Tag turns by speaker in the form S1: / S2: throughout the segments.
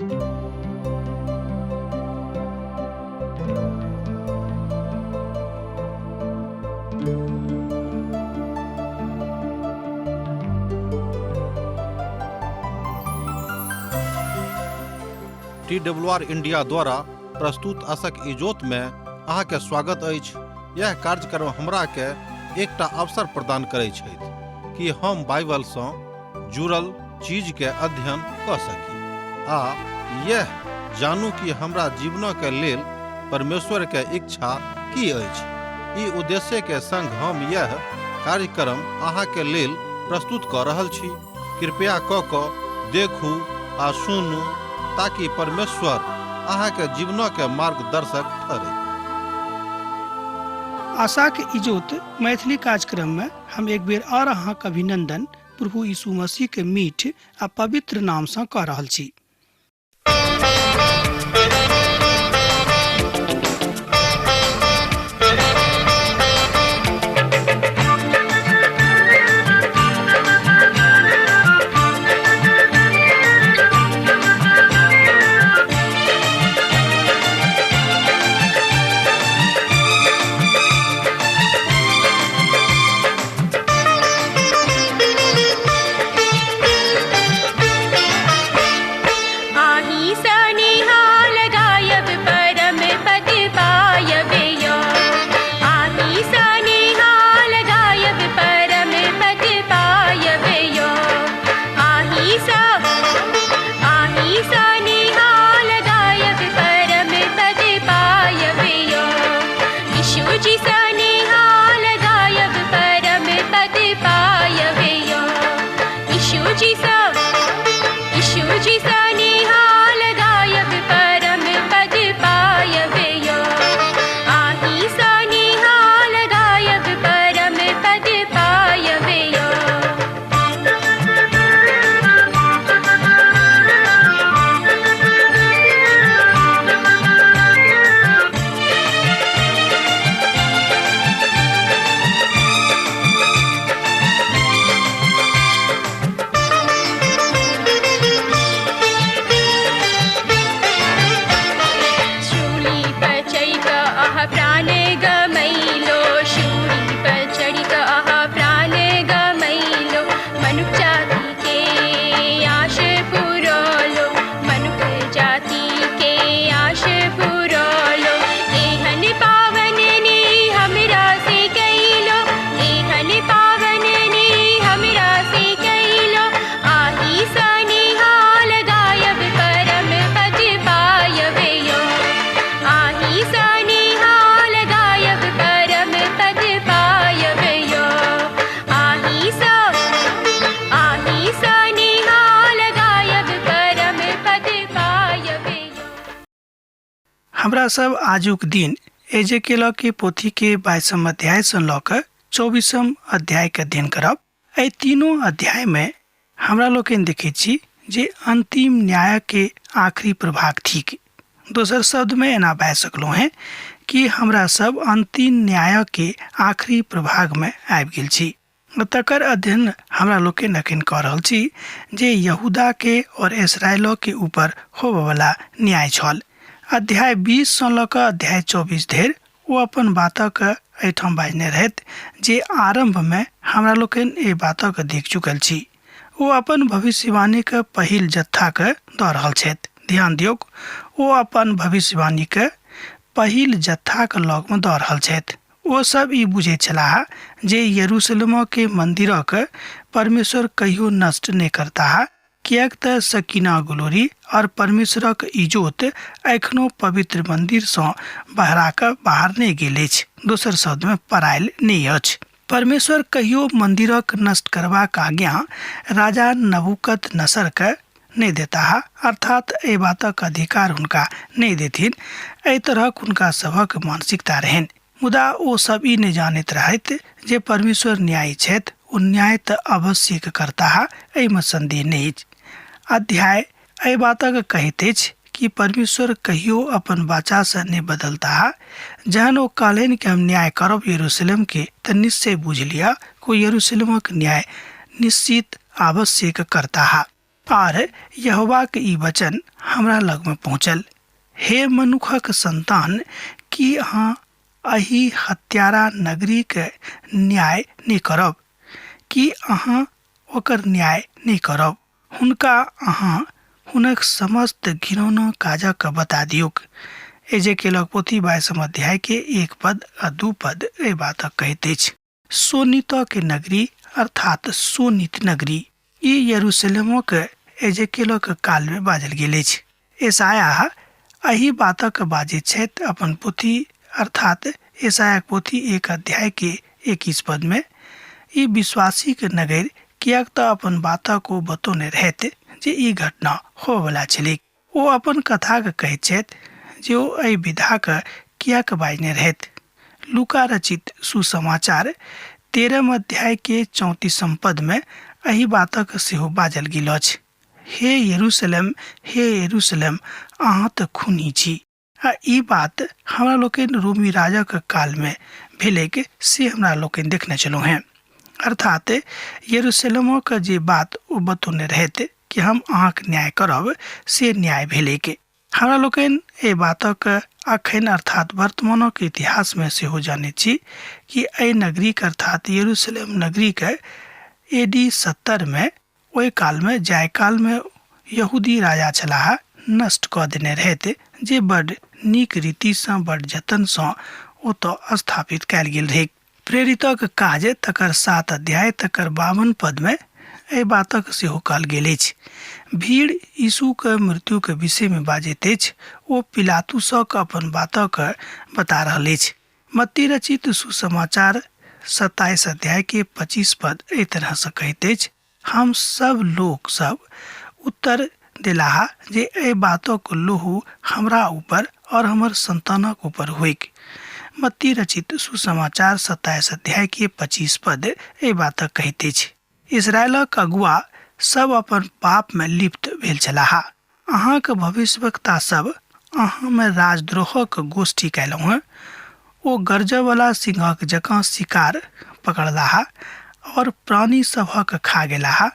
S1: T W R India द्वारा प्रस्तुत असक इजोत में अहाँके स्वागत अछि। यह कार्यक्रम हमरा के एकटा अवसर प्रदान करै छथि कि हम बाइबल सँ जुड़ल चीज के अध्ययन कऽ सकी आ यह जानू कि हमरा जीवनक के लेल परमेश्वर के इच्छा की अछि। ई उद्देश्य के संग हम यह कार्यक्रम अहाँ के लेल प्रस्तुत कऽ रहल छी। कृपया कऽ कऽ देखू आ सुनू ताकि परमेश्वर अहाँ के जीवनक के मार्गदर्शक ठहरै।
S2: आशाक इजोत मैथिली कार्यक्रम में हम एक बेर और अहाँक अभिनंदन प्रभु यीशु मसीह के मीठ आ पवित्र नाम सँ कऽ रहल छी।
S3: आही सनिहाल गायब परम पद पायब यो। आही सनिहाल गायब परम पद पायब यो। आही सा आही सनिहाल गायब परम पद पायब यो। यीशु जी सनिहाल गायब परम पद पायब यो। यीशु जी सा यीशु जी सनिहाल गायब परम पद पायब यो। आही सनिहाल गायब परम पद पायब यो। शूली पर चढ़ि कऽ अहाँ प्राण गमैलो। शूली पर चढ़ि कऽ अहाँ प्राण गमैलो। मनुख जाति के आश पुरौलो। मनुख जाति के आश पुरौलो। एहन पावन ने हमरा से कैलो। एहन पावन ने हमरा से कैलो। आही सनिहाल गायब परम पद पायब यो। आही सनिहाल गायब परम पद पायब यो। आही सा आही सनिहाल गायब परम पद पायब यो।
S2: हमरा सब आजुक दिन एजेकेल के पोथी के 22 अध्याय सँ लऽ कऽ 24 अध्याय के अध्ययन करब। एहि तीनों अध्याय में हमरा लोकनि देखैत छी जे अंतिम न्याय के आखिरी प्रभाग थिक। दोसर शब्द में एना बाजि सकलहुँ हेँ कि हमरा सब अंतिम न्याय के आखिरी प्रभाग में आबि गेल छी। तकर अध्ययन हमरा लोकनि अखन कऽ रहल छी जे यहूदा के और इसराइलो के ऊपर होबयवला न्याय छल। अध्याय 20 सँ लऽ कऽ अध्याय 24 धरि ओ अपन बातक एहिठाम बाजने रहथि जे आरम्भ में हमरा लोकनि एहि बातक देख चुकल छी। ओ अपन भविष्यवाणीक पहिल जत्थाक दऽ रहल छथि। ध्यान दियौक, ओ अपन भविष्यवाणीक पहिल जत्थाक लगमे दऽ रहल छथि। ओ सब ई बुझैत छलाह जे यरूशलेमके मंदिरक परमेश्वर कहियो नष्ट नहि करताह, किएक तऽ सकीना ग्लोरी और परमेश्वरक इजोत एखनो पवित्र मंदिर सँ बहरा कऽ बाहर नहि गेल अछि, दोसर शब्द में परायल नहि अछि। परमेश्वर कहियो मंदिरक नष्ट करबाक आज्ञा राजा नबूकदनेस्सर के नहि देताह, अर्थात एहि बातक अधिकार हुनका नहि देथिन। एहि तरहक हुनका सभक मानसिकता रहनि। मुदा ओ सब ई नहि जानैत रहथि जे परमेश्वर न्यायी छथि, ओ न्याय तऽ अवश्य करताह, एहिमे संदेह नहि अछि। अध्याय एहि बातक कहैत अछि कि परमेश्वर कहियो अपन वाचा सँ नहि बदलताह। जहन ओ कहलनि कि हम न्याय करब यरूशलेम के, तऽ निश्चय बुझि लिअ कि ओ यरूशलेमक न्याय निश्चित आवश्यक करताह। आर यहोवाक ई वचन हमरा लगमे पहुँचल, हे मनुखक संतान, की अहाँ एहि हत्यारा नगरीक न्याय नहि करब? की अहाँ ओकर न्याय नहि करब? हुनका अहाँ हुनक समस्त घिनौना काजक बता दियौक। एजेकेलक पोथी 22 अध्याय के 1 पद आ 2 पद एहि बातक कहैत अछि। सोनित के नगरी अर्थात सोनित नगरी, ई यरूशलेमक एजेकेलक काल में बाजल गेल अछि। एसाया एहि बातक बाजैत छथि अपन पोथी अर्थात एसायाक पोथी 1 अध्याय के 21 पद में। ई विश्वासी के नगरी किएक तऽ अपन बातक ओ बतौने रहथि जे ई घटना होबयवला छलैक। ओ अपन कथाक कहैत छथि जे ओ एहि विधाक किएक बाजने रहथि। लूका रचित सुसमाचार 13 अध्याय के 34 पद में एहि बातक सेहो बाजल गेल अछि। हे यरूशलेम, हे यरूशलेम, अहाँ तऽ खूनी छी। आ ई बात हमरा लोकनि रोमी राजाक कालमे भेलैक से हमरा लोकनि देखने छलहुँ हेँ। अर्थात यरूशलेमक जे बात ओ बतौने रहथि कि हम अहाँक न्याय करब, से न्याय भेलैक। हमरा लोकनि एहि बातक अखन अर्थात वर्तमानक इतिहासमे सेहो जानैत छी कि एहि नगरीक अर्थात यरूशलेम नगरीक ए डी 70 मे ओहि कालमे जाहि कालमे यहूदी राजा छलाह नष्ट कऽ देने रहथि, जे बड नीक रीतिसँ बड जतनसँ ओतऽ स्थापित कयल गेल रहैक। प्रेरितक काज तकर 7 अध्याय तकर 52 पदमे एहि बातक सेहो कहल गेल अछि। भीड़ यीशुक मृत्युक विषयमे बाजैत अछि, ओ पिलातुसक अपन बातक बता रहल अछि। मत्ती रचित सुसमाचार 27 अध्याय के 25 पद एहि तरह से कहैत अछि, हम सब लोक सब उत्तर देलाह जे एहि बातक लोहू हमरा ऊपर और हमर संतानक ऊपर होइक। मत्ती रचित सुसमाचार 27 अध्याय के 25 पद एहि बातक कहैत अछि। इसराइलक अगुआ सब अपन पाप में लिप्त भेल छलाह। अहाँक भविष्यवक्ता सब अहाँ में राजद्रोहक गोष्ठी कयलहुँ हेँ। ओ गरजऽवला सिंहक जकाँ शिकार पकड़लाह और प्राणी सभक खा गेलाह।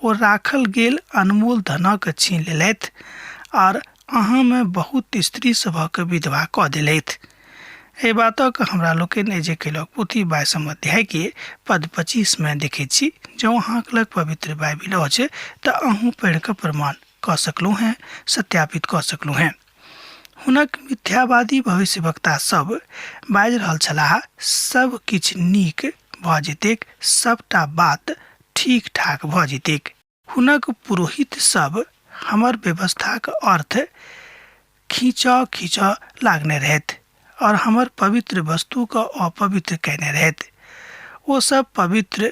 S2: ओ राखल गेल अनमोल धनक छीन लेलथि और अहाँ में बहुत स्त्री सभक विधवा कऽ देलथि। एहि बातक हमरा लोकनि एजेकेलक पोथी 22 अध्याय के पद 25 में देखैत छी। जँ अहाँक लग पवित्र बाइबिल अछि तऽ अहूँ पढ़ि कऽ प्रमाण कऽ सकलहुँ हेँ, सत्यापित कऽ सकलहुँ हेँ। हुनक मिथ्यावादी भविष्यवक्ता सब बाजि रहल छलाह, सब किछु नीक भऽ जेतैक, सबटा बात ठीक ठाक भऽ जेतैक। हुनक पुरोहित सब हमर व्यवस्थाक अर्थ खींचऽ खींचऽ लागने रहथि और हमर पवित्र वस्तुक अपवित्र कयने रहथि। ओ सब पवित्र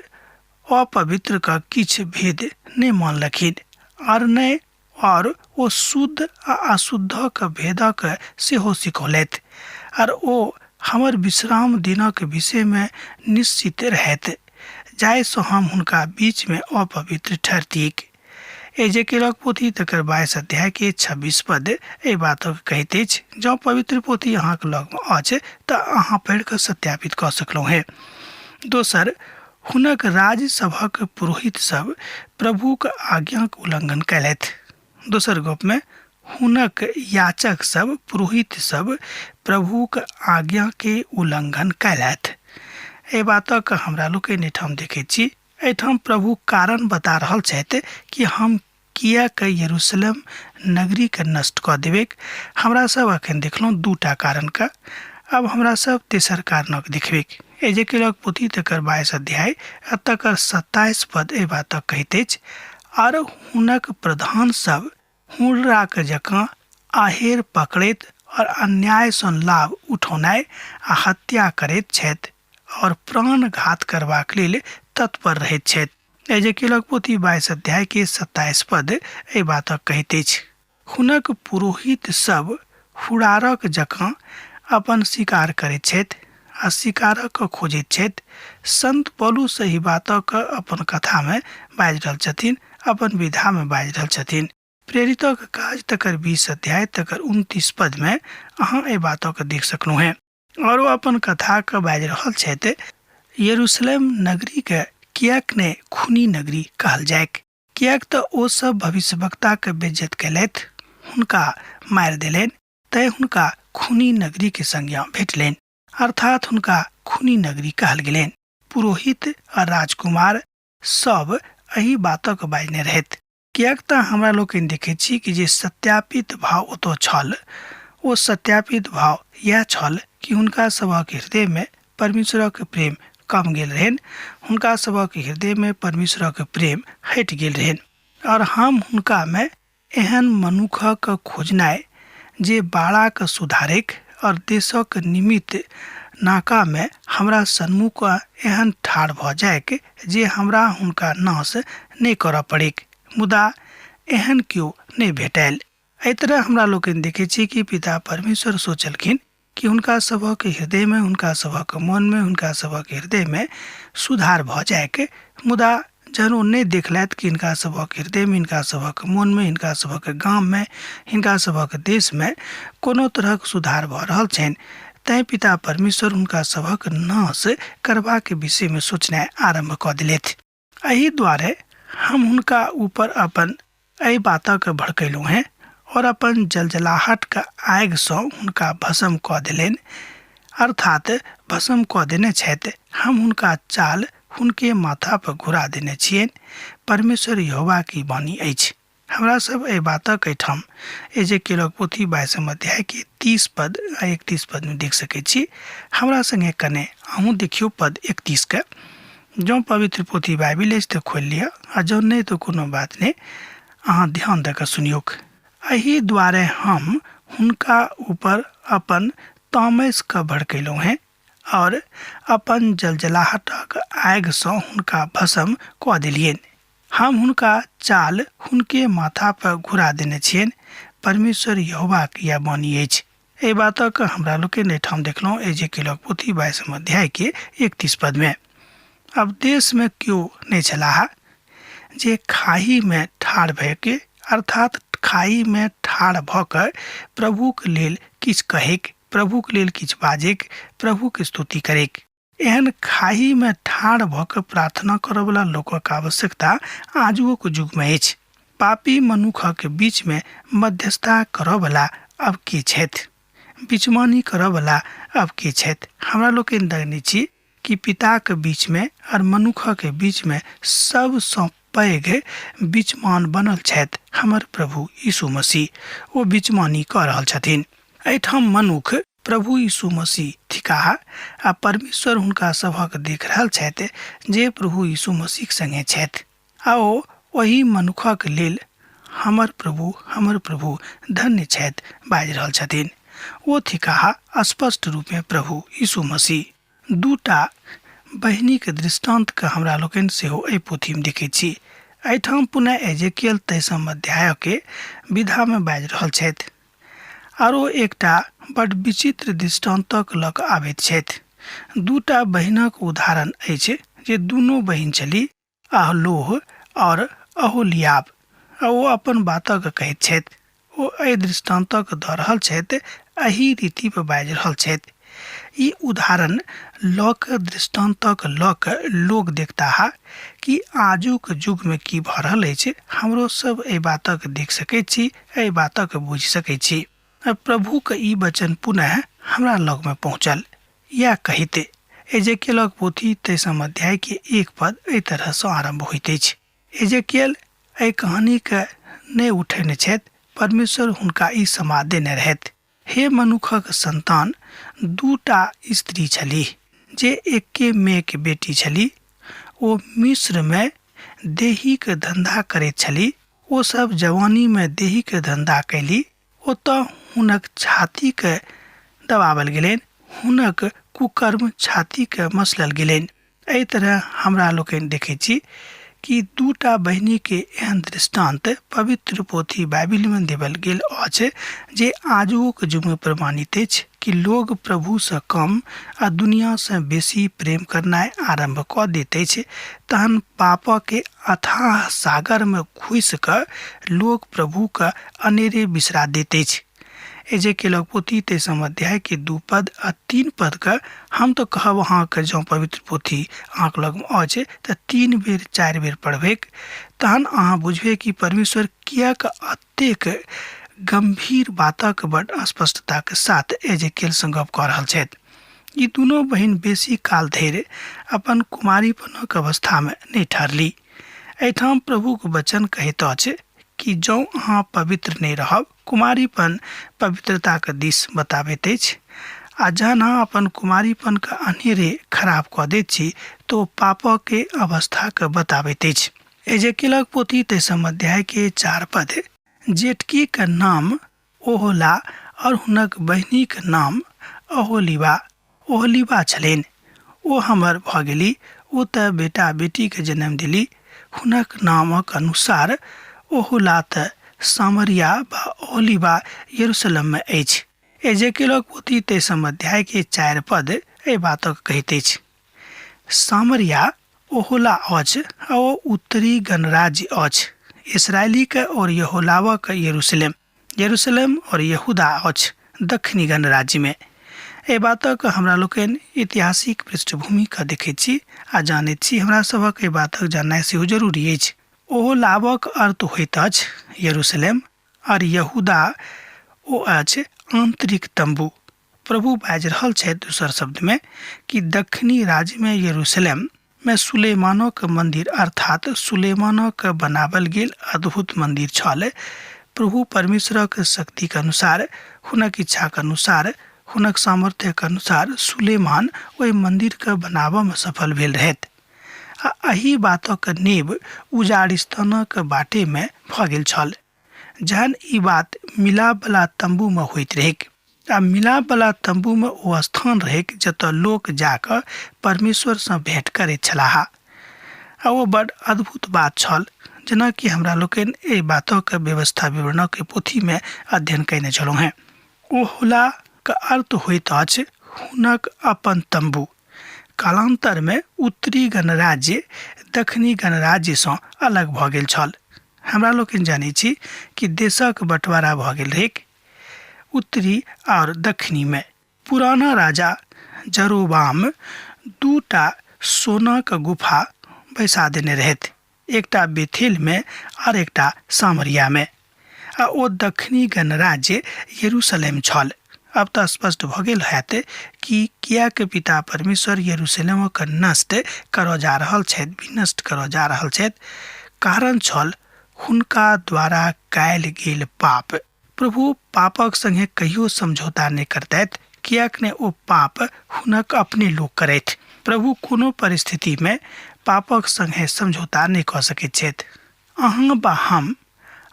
S2: अपवित्र क किछु भेद नहि मानलखिन और नहि और ओ शुद्ध आ अशुद्धक भेदक सेहो सिखौलथि और ओ हमर विश्राम दिनक विषयमे निश्चित रहथि, जाहिसँ हम हुनका बीचमे अपवित्र ठहरतिक। एजेकेलक पोथी तकर 22 अध्याय के 26 पद एहि बातक कहैत अछि। जँ पवित्र पोथी अहाँक लगमे अछि तऽ अहाँ पढ़ि कऽ सत्यापित कऽ सकलहुँ हेँ। दोसर, हुनक राज्य सभक पुरोहित सब प्रभुक आज्ञाक उल्लंघन कयलथि। दोसर गपमे हुनक याचक सब पुरोहित सब प्रभुक आज्ञा के उल्लंघन कयलथि। एहि बातक हमरा लोकनि एहिठाम देखैत छी। एहिठाम प्रभु कारण बता रहल छथि कि हम किएक यरूशलेम नगरीके नष्ट कऽ देबैक। हमरा सब अखन देखलहुँ दूटा कारणके, अब हमरा सब तेसर कारणक देखबैक। एजेकेलक पोथी तकर 22 अध्याय आ तकर 27 पद एहि बातक कहैत अछि, आर हुनक प्रधान सब हुनराक जकाँ आहेर पकड़ैत और अन्यायसँ लाभ उठौनाइ आ हत्या करैत छथि और प्राणघात करबाक लेल तत्पर रहैत छथि। एजेकेलक पोथी 22 अध्याय के 27 पद एहि बातक कहैत अछि, हुनक पुरोहित सब हुड़ारक जकाँ अपन शिकार करैत छथि आ शिकारक खोजैत छथि। संत पौलुस एहि बातक अपन कथामे बाजि रहल छथिन, अपन विधामे बाजि रहल छथिन। प्रेरितक काज तकर 20 अध्याय तकर 29 पदमे अहाँ एहि बातक देख सकलहुँ हेँ। और ओ अपन कथाक बाजि रहल छथि, यरूशलेम नगरीके किएक ने खूनी नगरी कहल जाइक? किएक तऽ ओ सब भविष्यवक्ताके बेइज्जत केलथि, हुनका मारि देलनि, तैँ हुनका खूनी नगरीके संज्ञा भेटलनि, अर्थात हुनका खूनी नगरी कहल गेलनि। पुरोहित आ राजकुमार सब एहि बातक बाजने रहथि, किएक तऽ हमरा लोकनि देखैत छी कि जे सत्यापित भाव ओतऽ छल, ओ सत्यापित भाव इएह छल कि हुनका सभक हृदयमे परमेश्वरक प्रेम कम गेल रहनि, हुनका सभक हृदयमे परमेश्वरक प्रेम हटि गेल रहनि। आओर हम हुनकामे एहन मनुखक खोजनाइ जे बाड़ाके सुधारैक आओर देशक निमित्त नाकामे हमरा सन्मुख एहन ठाढ़ भऽ जाइक जे हमरा हुनका नाश नहि करऽ पड़ैक, मुदा एहन केओ नहि भेटल। एहि तरह हमरा लोकनि देखैत छी कि पिता परमेश्वर सोचलखिन कि हुनका सभक हृदयमे, हुनका सभक मोनमे, हुनका सभक हृदयमे सुधार भऽ जाइक, मुदा जहन ओ नहि देखलथि कि हिनका सभक हृदयमे, हिनका सभक मोनमे, हिनका सभक गाममे, हिनका सभक देशमे कोनो तरहक सुधार भऽ रहल छनि, तैँ पिता परमेश्वर हुनका सभक नाश करबाक विषयमे सोचनाइ आरम्भ कऽ देलथि। एहि दुआरे हम हुनका ऊपर अपन एहि बातक भड़कैलहुँ हेँ और अपन जलजलाहटक आगिसँ हुनका भस्म कऽ देलनि, अर्थात भस्म कऽ देने छथि। हम हुनका चाल हुनके माथा पर घुरा देने छियनि। परमेश्वर यहोवाक ई वाणी अछि। हमरा सब एहि बातक एहिठाम एजेकेलक पोथी 22 अध्यायके 30 पद आ 31 पदमे देख सकै छी। हमरा संगे कने अहूँ देखियौ पद 31 के। जँ पवित्र पोथी बाइबिल अछि तऽ खोलि लिअ, आ जँ नहि तऽ कोनो बात नहि, अहाँ ध्यान दऽ कऽ सुनियौक। एहि दुआरे हम हुनका ऊपर अपन तामसके भड़केलहुँ हेँ आओर अपन जलजलाहटक आगिसँ हुनका भस्म कऽ देलियनि। हम हुनका चाल हुनके माथा पर घुरा देने छियनि। परमेश्वर यहोवाक यैह वाणी अछि। एहि बातक हमरा लोकनि एहिठाम देखलहुँ एजेकेलक पोथी 22 अध्यायके 31 पदमे। अब देशमे केओ नहि छलाह जे खाहीमे ठाढ़ भए के, अर्थात खाहीमे ठाढ़ भऽ कऽ प्रभुक लेल किछु कहैक, प्रभुक लेल किछु बाजैक, प्रभुक स्तुति करैक। एहन खाहीमे ठाढ़ भऽ कऽ प्रार्थना करऽवला लोकक आवश्यकता आजुओक युगमे अछि। पापी मनुखक बीचमे मध्यस्थता करऽवला अब के छथि? बिचमानी करऽवला अब के छथि? हमरा लोकनि देखने छी कि पिताक बीचमे आओर मनुखक बीचमे सबसँ पैघ बिचमान बनल छथि हमर प्रभु यीशु मसीह। ओ बिचमानी कऽ रहल छथिन। एहिठाम मनुख प्रभु यीशु मसीह थिकाह आ परमेश्वर हुनका सभक देख रहल छथि जे प्रभु यीशु मसीहक संगे छथि, आ ओ ओहि मनुखक लेल हमर प्रभु, हमर प्रभु धन्य छथि बाजि रहल छथिन। ओ थिकाह स्पष्ट रूपे प्रभु यीशु मसीह। दूटा बहिनीक दृष्टान्तके हमरा लोकनि सेहो एहि पोथीमे देखैत छी। एहिठाम पुनः एजेकियल 23 अध्यायके विधामे बाजि रहल छथि। आरो एकटा बड विचित्र दृष्टान्तक लऽ कऽ आबैत छथि। दूटा बहिनक उदाहरण अछि जे दुनू बहिन छली अहलोह आओर अहोलियाब, आ ओ अपन बातक कहैत छथि। ओ एहि दृष्टान्तक दऽ रहल छथि, एहि रीति पर बाजि रहल छथि। ई उदाहरण लऽ कऽ, दृष्टान्तक लऽ कऽ लोक देखताह कि आजुक युगमे की भऽ रहल अछि। हमरो सब एहि बातक देख सकैत छी, एहि बातक बुझि सकैत छी। प्रभुक ई वचन पुनः हमरा लगमे पहुँचल, इएह कहैत एजेकियलक पोथी 23 अध्यायके 1 पद एहि तरहसँ आरम्भ होइत अछि। एजेकियल एहि कहानीके नहि उठेने छथि, परमेश्वर हुनका ई समाद देने रहथि। हे मनुखक संतान, दूटा स्त्री छलीह जे एक्के मेक बेटी छली। ओ मिस्रमे देहीक धन्धा करैत छली। ओ सब जवानीमे देहीक धन्धा कैली। ओतऽ हुनक छातीके दबावल गेलनि, हुनक कुकर्म छातीके मसलल गेलनि। एहि तरह हमरा लोकनि देखैत छी कि दूटा बहिनीके एहन दृष्टान्त पवित्र पोथी बाइबिलमे देवल गेल अछि जे आजुक युगमे प्रमाणित अछि कि लोग प्रभुसँ कम आ दुनियासँ बेसी प्रेम करनाइ आरम्भ कऽ दैत अछि, तहन पापके अथाह सागरमे घुसि कऽ लोक प्रभुके अनेरे बिसरा दैत अछि। एजेकेलक पोथी 23 अध्याय के 2 पद आ 3 पद के हम तो कहब अहाँके जँ पवित्र पोथी अहाँके लगमे अछि तऽ 3 बेर 4 बेर पढ़बैक, तहन अहाँ बुझबै कि परमेश्वर किएक अतेक गंभीर बातक बड स्पष्टताके साथ एजेकेल सँ गप कऽ रहल छथि। ई दुनू बहिन बेसी काल धरि अपन कुमारीपनक अवस्थामे नहि ठहरली। एहिठाम प्रभुक वचन कहैत अछि कि जँ अहाँ पवित्र नहि रहब, कुमारीपन पवित्रताक दिस बताबैत अछि, आ जहन अहाँ अपन कुमारीपनके अनेरे खराब कऽ दैत छी तऽ ओ पापके अवस्थाके बताबैत अछि। एजेकेलक पोथी 23 अध्याय के 4 पद, जेठकीके नाम ओहोला और हुनक बहिनीक नाम अहोलिबा ओहोलिबा छलनि। ओ हमर भऽ गेली, ओ तऽ बेटा बेटीके जन्म देली। हुनक नामक अनुसार ओहोला तऽ सामरिया वा ओहोलिबा यरूशलेममे अछि। एजेकेलक पोथी 23 अध्याय के 4 पद एहि बातक कहैत अछि। सामरिया ओहोला अछि आ ओ उत्तरी गणराज्य अछि। इसराइलीके और यहोलावक यरूशलेम, यरूशलेम और यहूदा अछि दक्षिणी गणराज्यमे। एहि बातक हमरा लोकनि ऐतिहासिक पृष्ठभूमिके देखैत छी आ जानैत छी। हमरा सभक एहि बातक जाननाइ सेहो जरूरी अछि। ओहोलावक अर्थ होइत अछि यरूशलेम और यहूदा ओ अछि आंतरिक तंबू। प्रभु बाजि रहल छथि दोसर शब्दमे कि दक्षिणी राज्यमे यरूशलेम मे सुलेमानक मंदिर अर्थात सुलेमानक बनावल गेल अद्भुत मंदिर छल। प्रभु परमेश्वरक शक्तिक अनुसार, हुनक इच्छाक अनुसार, हुनक सामर्थ्यक अनुसार सुलेमान ओहि मंदिरके बनाबऽमे सफल भेल रहथि आ एहि बातक नेब उजाड़िस्तानक बाटेमे भऽ गेल छल। जहन ई बात मिलापवला तम्बूमे होइत रहैक आ मिलापवला तम्बूमे ओ स्थान रहैक जतऽ लोक जाकऽ परमेश्वरसँ भेँट करैत छलाह आ ओ बड़ अद्भुत बात छल, जेनाकि हमरा लोकनि एहि बातक व्यवस्था विवरणक पोथीमे अध्ययन कयने छलहुँ हेँ। ओहोलाक अर्थ होइत अछि हुनक अपन तम्बू। कालान्तरमे उत्तरी गणराज्य दक्षिणी गणराज्यसँ अलग भऽ गेल छल। हमरा लोकनि जानै छी कि देशक बँटवारा भऽ गेल रहैक उत्तरी आओर दक्षिणीमे। पुराना राजा जरोबाम 2टा सोनाक गुफा बैसा देने रहथि, एकटा बेथेलमे आओर एकटा सामरियामे, आ ओ दक्षिणी गणराज्य यरूशलेम छल। अब तऽ स्पष्ट भऽ गेल होयत कि किएक पिता परमेश्वर यरूशलेमक नष्ट करऽ जा रहल छथि, विनष्ट करऽ जा रहल छथि। कारण छल हुनका द्वारा कयल गेल पाप। प्रभु पापक संगे कहियो समझौता नहि करतथि, किएक ने ओ पाप हुनक अपने लोक करथि। प्रभु कोनो परिस्थितिमे पापक संगे समझौता नहि कऽ सकैत छथि। अहाँ वा हम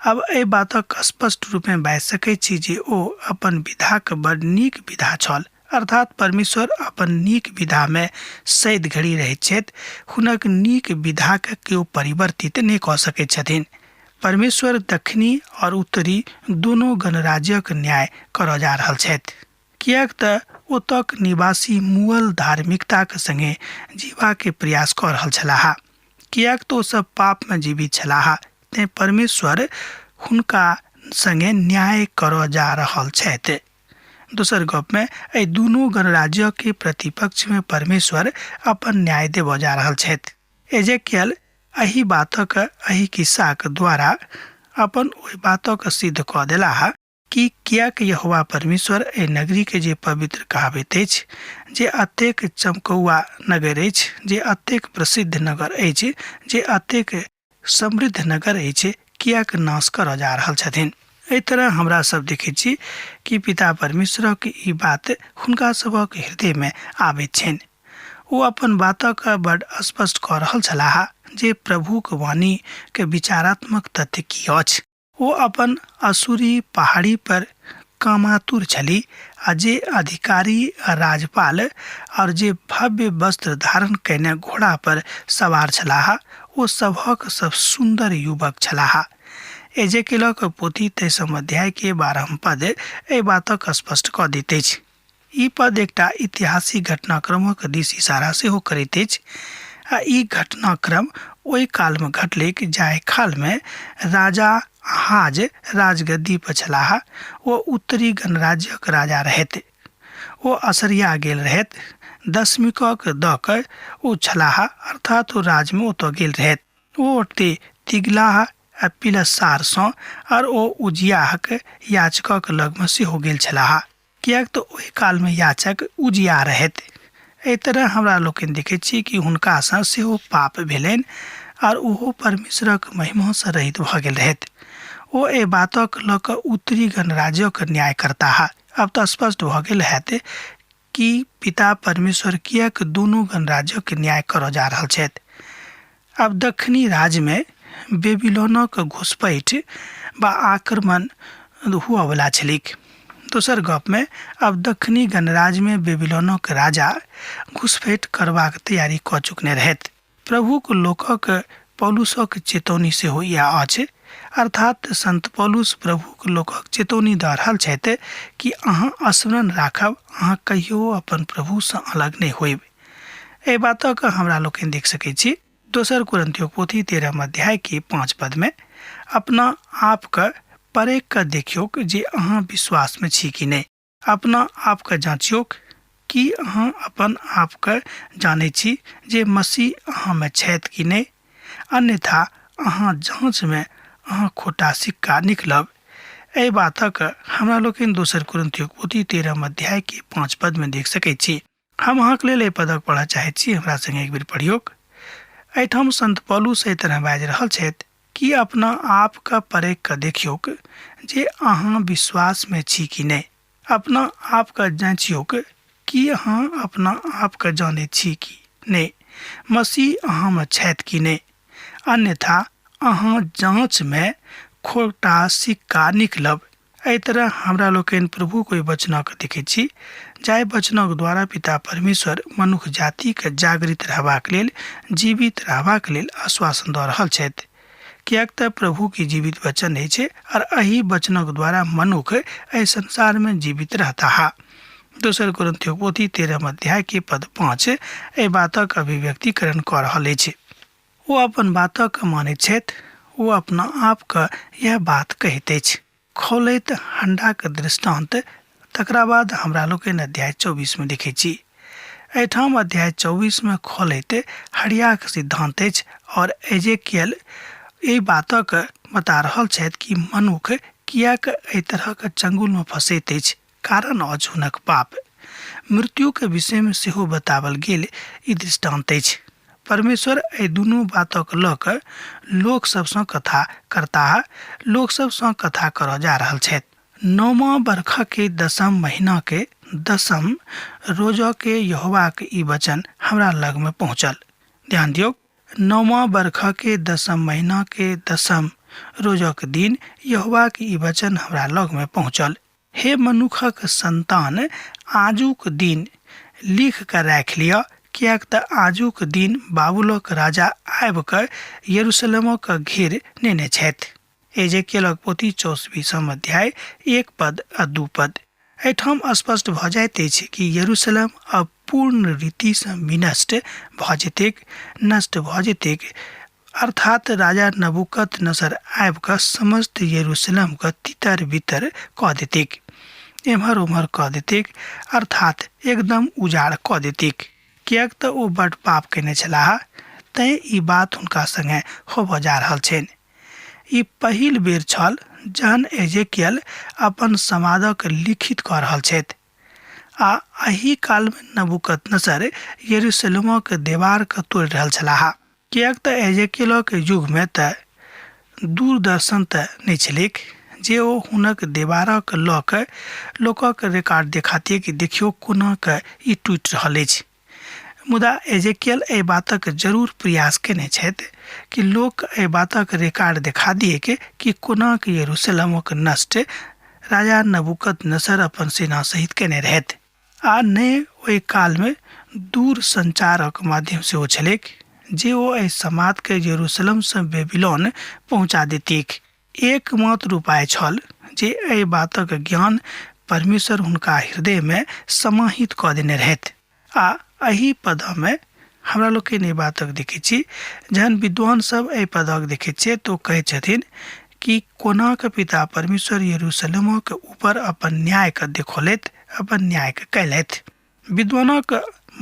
S2: आब एहि बातक स्पष्ट रूपमे बाजि सकैत छी जे ओ अपन विधाक बड़ नीक विधा छल। अर्थात परमेश्वर अपन नीक विधामे सैद घड़ी रहैत छथि। हुनक नीक विधाके केओ परिवर्तित नहि कऽ सकैत छथिन। परमेश्वर दक्षिणी और उत्तरी दुनू गणराज्यक न्याय करऽ जा रहल छथि, किएक तऽ ओतक निवासी मुअल धार्मिकताक संगे जीवाके प्रयास कऽ रहल छलाह। किएक तऽ ओ सब पापमे जीवित छलाह, तेँ परमेश्वर हुनका संगे न्याय करऽ जा रहल छथि। दोसर गपमे एहि दुनू गणराज्यके प्रतिपक्षमे परमेश्वर अपन न्याय देबऽ जा रहल छथि। एजेकियल एहि बातक एहि किस्साक द्वारा अपन ओहि बातक सिद्ध कऽ देलाह कि किएक यहोवा परमेश्वर एहि नगरीके जे पवित्र कहाबैत अछि, जे अतेक चमकौआ नगर अछि, जे अतेक प्रसिद्ध नगर अछि, जे अतेक समृद्ध नगर अछि, किएक नाश करऽ जा रहल छथिन। एहि तरह हमरा सब देखैत छी कि पिता परमेश्वरक ई बात हुनका सभक हृदयमे आबैत छनि। ओ अपन बातक बड स्पष्ट कऽ रहल छलाह जे प्रभुक वाणीके विचारात्मक तथ्य की अछि। ओ अपन असुरी पहाड़ी पर कामातुर छली आ जे अधिकारी राजपाल और जे भव्य वस्त्र धारण कयने घोड़ा पर सवार छलाह ओ सभक सब सुन्दर युवक छलाह। एजेकेलक पोथी 23 अध्याय के 12 पद एहि बातक स्पष्ट कऽ दैत अछि। ई पद एकटा ऐतिहासिक घटनाक्रमक दिस इशारा सेहो करैत अछि आ ई घटनाक्रम ओहि कालमे घटलैक जाहि कालमे राजा आहाज राजगद्दी पर छलाह। ओ उत्तरी गणराज्यक राजा रहथि। ओ असरिया गेल रहथि। दशमिकक दऽ कऽ ओ छलाह, अर्थात ओ राजमे ओतऽ गेल रहथि। ओ ओतय तिगलाह आ पिलस्सारसँ आओर ओ उजियाहक याचकक लगमे सेहो गेल छलाह, किएक तऽ ओहि कालमे याचक उजिया रहथि। एहि तरह हमरा लोकनि देखैत छी कि हुनकासँ सेहो पाप भेलनि आओर ओहो परमेश्वरक महिमासँ रहित भऽ गेल रहथि। ओ एहि बातक लऽ कऽ उत्तरी गणराज्यक न्याय करताह। आब तऽ स्पष्ट भऽ गेल हैत कि पिता परमेश्वर किएक दुनू गणराज्यक न्याय करऽ जा रहल छथि। आब दक्षिणी राज्यमे बेबीलोनक घुसपैठ वा आक्रमण हुअवला छलैक। दोसर गपमे आब दक्षिणी गणराज्यमे बेबीलोनक राजा घुसपैठ करबाक तैयारी कऽ चुकने रहथि। प्रभुक लोकक पौलुसक चेतौनी सेहो इएह अछि। अर्थात संत पौलुस प्रभुक लोकक चेतौनी दऽ रहल छथि कि अहाँ स्मरण राखब, अहाँ कहियो अपन प्रभुसँ अलग नहि होयब। एहि बातक हमरा लोकनि देख सकैत छी दोसर कुरंतियों पोथी 13 अध्याय के 5 पद में, अपना आपके परख कऽ देखियौक जे अहाँ विश्वासमे छी कि नहि। अपना आपके जाँचियौक कि अहाँ अपन आपके जानै छी जे मसीह अहाँमे छथि कि नहि, अन्यथा अहाँ जाँचमे अहाँ खोटा सिक्का निकलब। एहि बातक हमरा लोकनि दोसर कुरिन्थियों पोथी 13 अध्याय के 5 पद में देख सकैत छी। हम अहाँके लेल एहि पदक पढ़ऽ चाहैत छी, हमरा संगे एक बेर पढ़ियौक। एहिठाम संत पौलुस एहि तरह बाजि रहल छथि कि अपना आपके परख कऽ देखियौक जे अहाँ विश्वासमे छी कि नहि। अपना आपके जाँचियौक कि अहाँ अपना आपके जानैत छी कि नहि, मसीह अहाँमे छथि कि नहि, अन्यथा अहाँ जाँचमे खोटा सिक्का निकलब। एहि तरह हमरा लोकनि प्रभुक ओहि वचनक देखैत छी जाहि वचनक द्वारा पिता परमेश्वर मनुख जातिके जागृत रहबाक लेल, जीवित रहबाक लेल आश्वासन दऽ रहल छथि। किएक तऽ प्रभु के जीवित वचन अछि और एहि वचनक द्वारा मनुख एहि संसार में जीवित रहता। दोसर कुरिन्थियों पोथी 13 अध्याय के पद 5 एहि बातक अभिव्यक्तिकरण कऽ रहल अछि। ओ अपन बातक मानैत छथि, ओ अपना आपके यह बात कहैत अछि। खौलैत हण्डाक दृष्टान्त तकरा बाद हमरा लोकनि अध्याय 24 में देखैत छी। एहिठाम अध्याय 24 में खौलैत हड़ियाक सिद्धांत अछि और एजेकियल एहि बातक बता रहल छथि कि मनुख किएक एहि तरहक चंगुल में फंसैत अछि, कारण अछि हुनक पाप। मृत्युक विषय में सेहो बतावल गेल ई दृष्टांत अछि। परमेश्वर एहि दुनू बातक लऽ कऽ लोक सबसँ कथा करताह, लोक सबसँ कथा करऽ जा रहल छथि। नौमा बरख के दसम महीना के दसम रोज के यहोवा के ई वचन हमरा लग में पहुँचल। ध्यान दियौ, नौमा बरख के दसम महीना के दसम रोजक दिन यहोवा के ई वचन हमरा लग में पहुँचल। हे मनुखक संतान, आजुक दिन लिख कऽ राखि लिअ, किएक तऽ आजुक दिन बाबुलक राजा आबि कऽ यरूशलेमक घेर नेने छथि। एजेकियलक पोथी 24 अध्याय 1 पद आ 2 पद। एहिठाम स्पष्ट भऽ जाइत अछि कि यरूशलेम अब पूर्ण रीतिसँ विनष्ट भऽ जेतैक, नष्ट भऽ जेतैक। अर्थात राजा नबूकदनेस्सर आबि कऽ समस्त यरूशलेमके तितर बितर कऽ देतैक, एम्हर ओम्हर कऽ देतैक, अर्थात एकदम उजाड़ कऽ देतैक। किएक तऽ ओ बड्ड पाप कयने छलाह, तैँ ई बात हुनका संगे होबऽ जा रहल छनि। ई पहिल बेर छल जहन एजेकियल अपन समादक लिखित कऽ रहल छथि। आ एहि कालमे नबूकदनेस्सर यरूशलेमक देवारके तोड़ि रहल छलाह। किएक तऽ एजेकियलक युगमे तऽ दूरदर्शन तऽ नहि छलैक जे ओ हुनक देवारक लऽ कऽ लोकक रिकॉर्ड देखातियै कि देखियौ कोना कऽ ई टूटि रहल अछि। मुदा एजेकियल एहि बातक जरूर प्रयास केने छथि कि लोक एहि बातक रिकॉर्ड देखा दियैक कि कोना कऽ यरूशलेमक नष्ट राजा नबूकदनेस्सर अपन सेना सहित केने रहथि। आ ने ओहि कालमे दूर संचारक माध्यम सेहो छलैक जे ओ एहि समादके यरूशलेमसँ बेबीलोन पहुँचा देतिक। एकमात्र उपाय छल जे एहि बातक ज्ञान परमेश्वर हुनका हृदयमे समाहित कऽ देने रहथि। आ एहि पदमे हमरा लोकनि एहि बातक देखैत छी, जहन विद्वान सब एहि पदक देखैत छियै तऽ ओ कहैत छथिन कि कोना के पिता परमेश्वर यरूशलेमक ऊपर अपन न्यायके देखौलथि, अपन न्यायके कयलथि। विद्वानक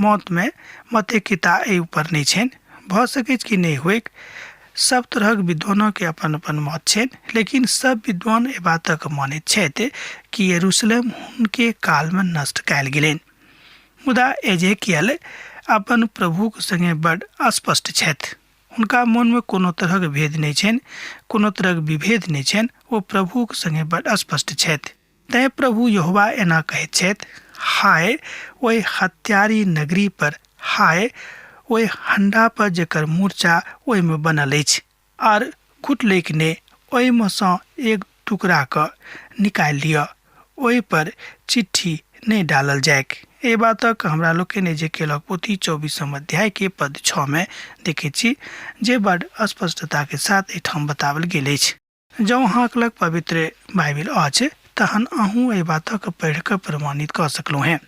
S2: मतमे मतैक्यता एहि ऊपर नहि छनि, भऽ सकैछ कि नहि होइक। सब तरहक विद्वानके अपन अपन मत छनि, लेकिन सब विद्वान एहि बातक मानैत छथि कि यरूशलेम हुनके कालमे नष्ट कयल गेलनि। मुदा एजेकियल अपन प्रभुक संगे बड स्पष्ट छथि। हुनका मोनमे कोनो तरहक भेद नहि छनि, कोनो तरहक विभेद नहि छनि, ओ प्रभुक संगे बड स्पष्ट छथि। तैँ प्रभु यहोवा एना कहैत छथि, हाय ओहि हत्यारी नगरी पर, हाय ओहि हण्डा पर जकर मूर्छा ओहिमे बनल अछि, आर घुटलैक नहि, ओहिमे सँ एक टुकड़ाके निकालि लिअ, ओहि पर चिट्ठी नहि डालल जाइक। एहि बातक हमरा लोकनि एजेकियलक पोथी 24 अध्याय के पद 6 मे देखैत छी, जे बड स्पष्टता के साथ एहिठाम बताओल गेल अछि। जँ अहाँक लग पवित्र बाइबिल अछि तहन अहूँ एहि बातक पढ़ि कऽ प्रमाणित कऽ सकलहुँ हेँ।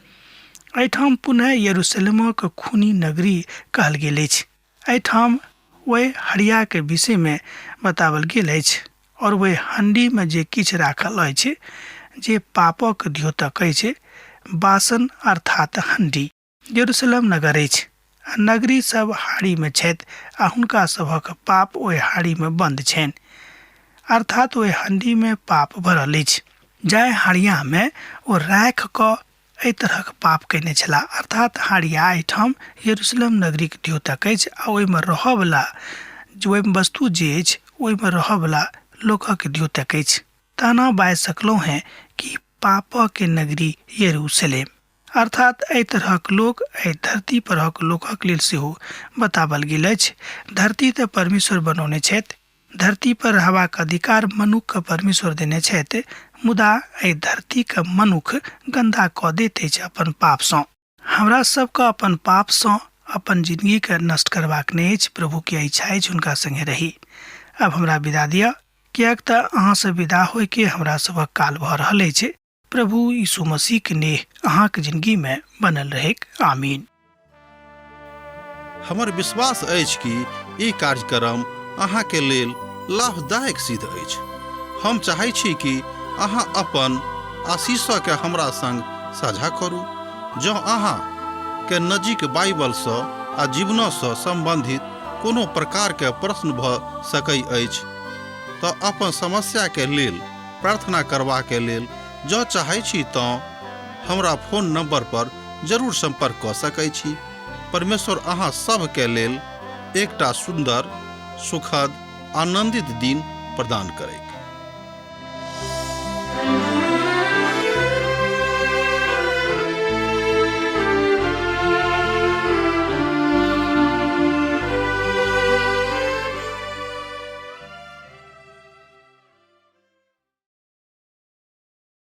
S2: एहिठाम पुनः यरूशलेमक खूनी नगरी कहल गेल अछि। एहिठाम ओहि हड़ियाके विषयमे बताओल गेल अछि और ओहि हण्डीमे जे किछु राखल अछि जे पापक द्योतक अछि, बासन अर्थात हण्डी। यरूशलेम नगर अछि आ नगरी सब हाड़ीमे छथि आ हुनका सभक पाप ओहि हाड़ीमे बन्द छनि, अर्थात ओहि हण्डीमे पाप भरल अछि। जाहि हाड़ियामे ओ राखि कऽ एहि तरहक पाप कयने छलाह, अर्थात हाड़िया एहिठाम यरूशलेम नगरीक द्योतक अछि आ ओहिमे रहऽवला ओहिमे वस्तु जे अछि ओहिमे रहऽवला लोकक द्योतक अछि। तहना बाजि सकलहुँ हेँ कि पापके नगरी यरूशलेम, अर्थात एहि तरहक लोक एहि धरती परहक लोकक लेल सेहो बताओल गेल अछि। धरती तऽ परमेश्वर बनौने छथि, धरती पर रहबाक अधिकार मनुखके परमेश्वर देने छथि, मुदा एहि धरतीके मनुख गन्दा कऽ दैत अछि अपन पापसँ। हमरा सबके अपन पापसँ अपन जिंदगीके नष्ट करबाक नहि अछि। प्रभुके इच्छा अछि हुनका संगे रही। आब हमरा विदा दिअ, किएक तऽ अहाँसँ विदा होइके हमरा सभक काल भऽ रहल अछि। प्रभु यीशु मसीह के नेह अहाँके जिंदगी में बनल रहेक। आमीन।
S1: हमर विश्वास अछि कि ई कार्यक्रम अहाँके लेल लाभदायक सिद्ध अछि। हम चाहै छी कि अहाँ अपन आशीषके हमरा संग साझा करू। जँ अहाँ के नजीक बाइबलसँ आ जीवनसँ सम्बन्धित कोनो प्रकारके प्रश्न भऽ सकै अछि तऽ अपन समस्याके लेल प्रार्थना करबाके लेल जँ चाहै छी तँ हमरा फोन नंबर पर जरूर संपर्क कऽ सकै छी। परमेश्वर अहाँ सभके लेल एकटा सुन्दर, सुखद, आनंदित दिन प्रदान करैत।